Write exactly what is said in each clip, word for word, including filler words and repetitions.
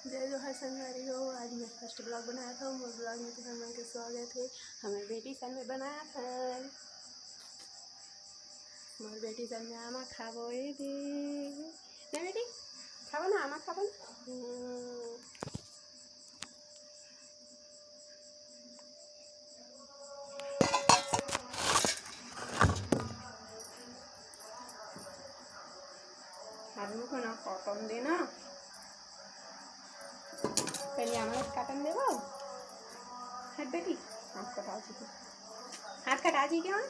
जय जोहार संगवारी हो, आज मैं first vlog बनात हव। मोर vlog में तुहर मन के स्वागत हे। हमर बेटी सन में बनात हन, मोर बेटी सन में आमा खाबो। ए दे, ना बेटी, खाबो ना, आमा खाबो ना। हम्म। आलू को ना कॉटन देना, पहले आमला के काटन देबो। हट बेटी, हाथ कटा जी के, हाथ कटा जी के। हाँ,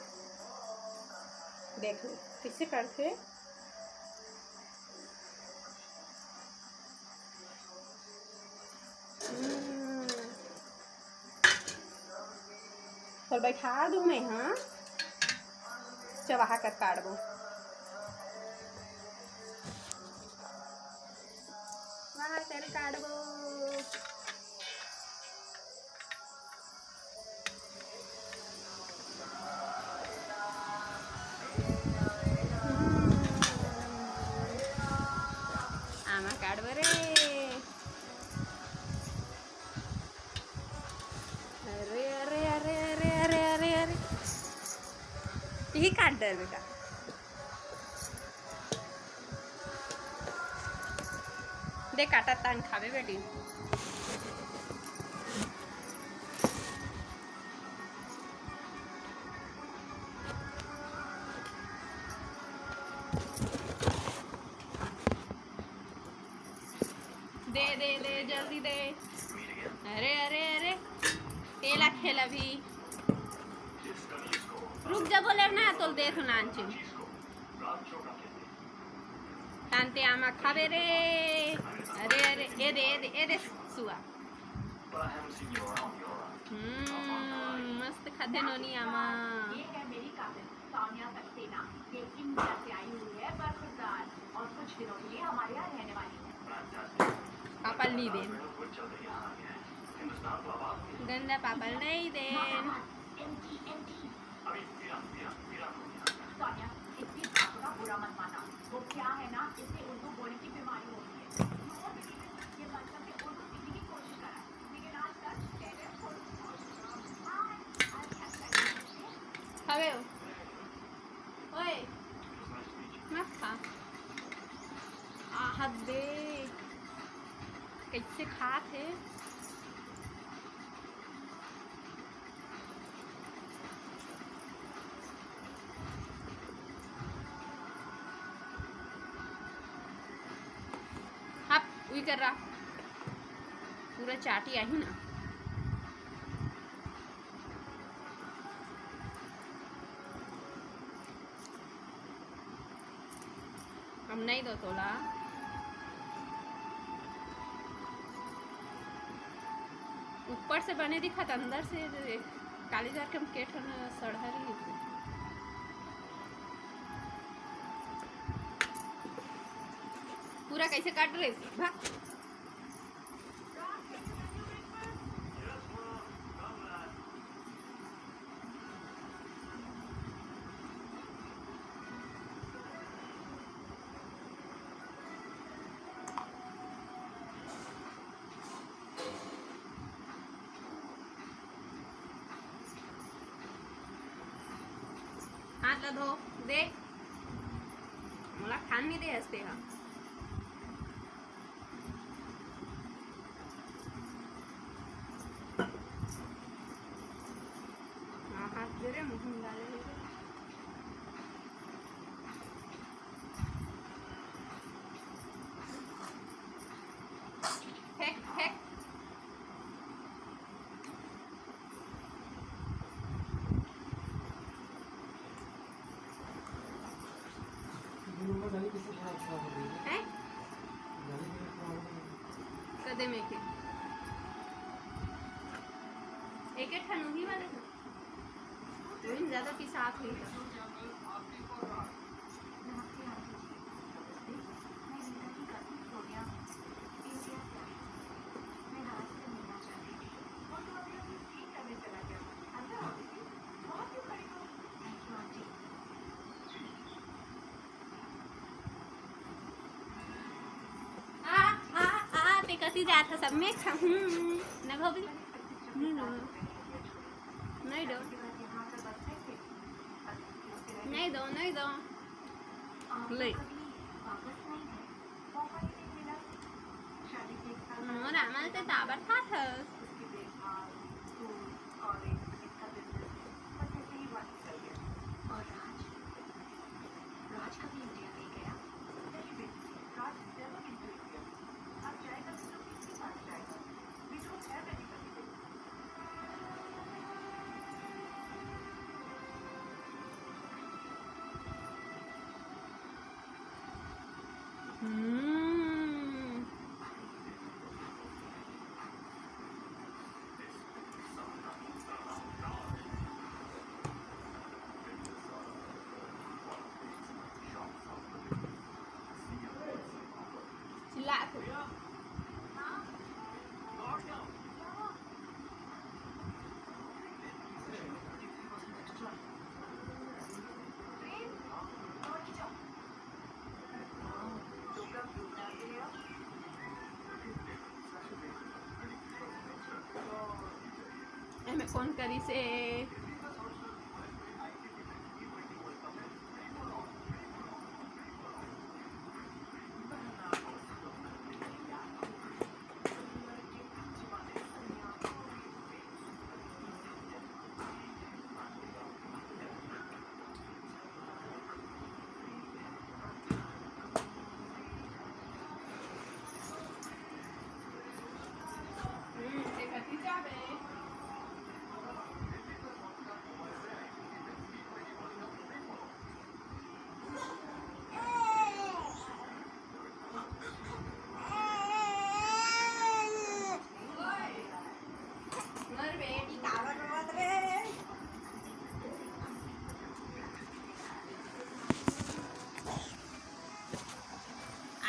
देख लो कैसे करथे। हम्म। तोल बैठा दूँ मैं, हाँ, चबाहा कर काटबो। वाह, तेरे काटबो। आमा काटबो रे। अरे, अरे, अरे, अरे, अरे, अरे, अरे। यही काट दे बेटा। दे काटा तान खाबे बेटी। दे, दे, दे, जल्दी दे। अरे, अरे, अरे, तेला खेल अभी। रुक जा, बोले ना, तो दे तो नानचे। तानते आमा खाबे रे। अरे, अरे, ए दे, ए दे, ए दे, सुआ। हम्म, मस्त खाते नोनी आमा। ये है मेरी काबिल, सानिया सक्सेना। ये इंडिया से आई हुई है बरखुरदार और कुछ दिनों के लिए हमारे यहाँ रहने वाली है। पापल नहीं देन। गंदा पापल नहीं देन। सानिया, इस चीज का बुरा मत माना। वो क्या है ना, इसे उर्दू बोलने की बीमारी होती है। ये बचपन से उर्दू सीखने की कोशिश करा। खाबे हो? ओए, मत खा। आहत दे, कैसे खात हे? हप, उई कर रहा। पूरा चाटी आही ना। हम नहीं दो तोला। ऊपर से बने दिखत, अंदर से काली जार के हम केठ न सड़हरी। पूरा कैसे काट रहे? भाग। हाथ ला धो दे, मोला खान नहीं दे हंसते हा। हाँ, हाथ दे रे, मुंह में डाले रे। फेंक, फेंक। हैं? कदे में के? एक एक ठन उही वाले ना। वही ज्यादा पिसात हुई। आ, आ, आ, तेकर ती जात ह सब में खा-, हम्म, न खाओ भी? नहीं दो। नहीं दो। नहीं दो, नहीं दो। ले। मोर आमल ते ताबर खात हस। हम्म। चिल्ला तू। एमे कौन करिसे?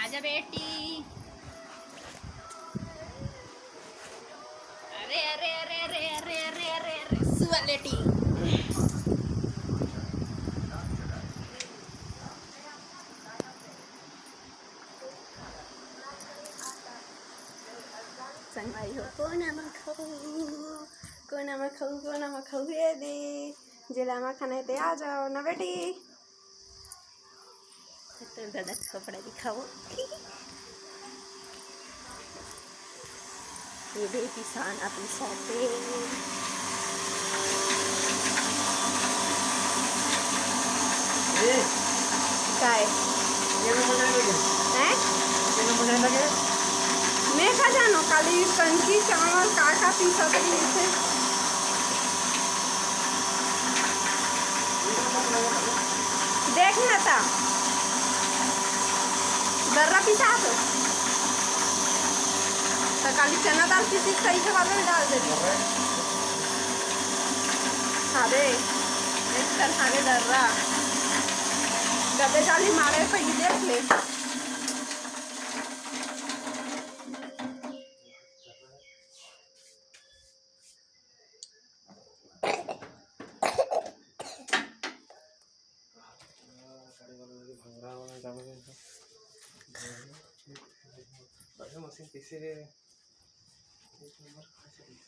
आजा बेटी। अरे, अरे, अरे, सुआ लेटी। संगवारी हो, कोना म खाऊ, कोना म खाऊ, कोना म खाऊ, ये दे, जेला म खाना हे ते आ जाओ ना बेटी। तो दादा कपड़ा दिखाओ। ये दे पिसान, आप पिसाते। ए, काय? ये में मजा लगे। हैं? ये में मजा लगे। मैं का जानो, काली कंची चावल का का पीसत रहिसे। देख ना ता। दर्रा पिसा तो। त काली चना दाल पीसी, सही से वाला में डाल देबे। अबे, एक तर हावे दर्रा। गदे जाली मारे पहले देख ले।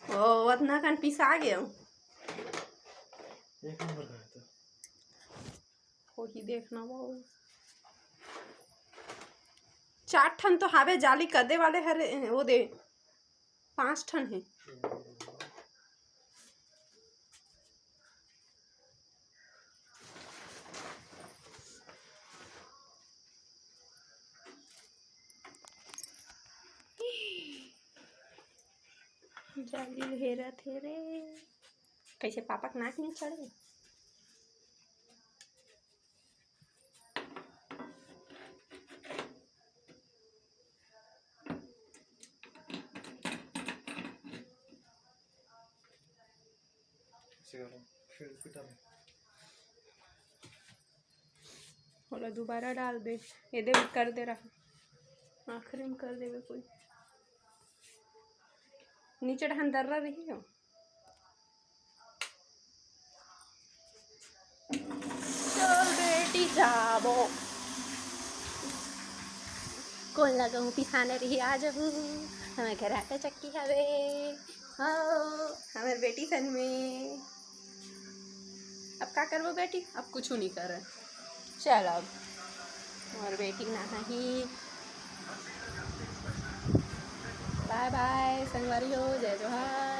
ओ, ओतना कन पिसा गे। एक नंबर का है तो। वही देखना वो। चार ठन तो हावे जाली कदे वाले हरे, वो दे, पाँच ठन हे। जाली ल हेरत हे रे। कैसे पापा के नाक में चढ़े? फिर पिटा ले। ओला दोबारा डाल दे, ये दे कर दे रहा, आखिरी में कर देवे कोई। नीचे डहान दर्रा रही हो। चल बेटी जाबो। कोन ला कहूँ पिसाना रही, आ जहू। हमर घर आटा चक्की हवे। हाँ, हमर बेटी सन में। अब का करबो बेटी? अब कुछ नहीं करे। चल अब। हमर बेटी ना ही। बाय बाय संगवारी हो, जय जोहार।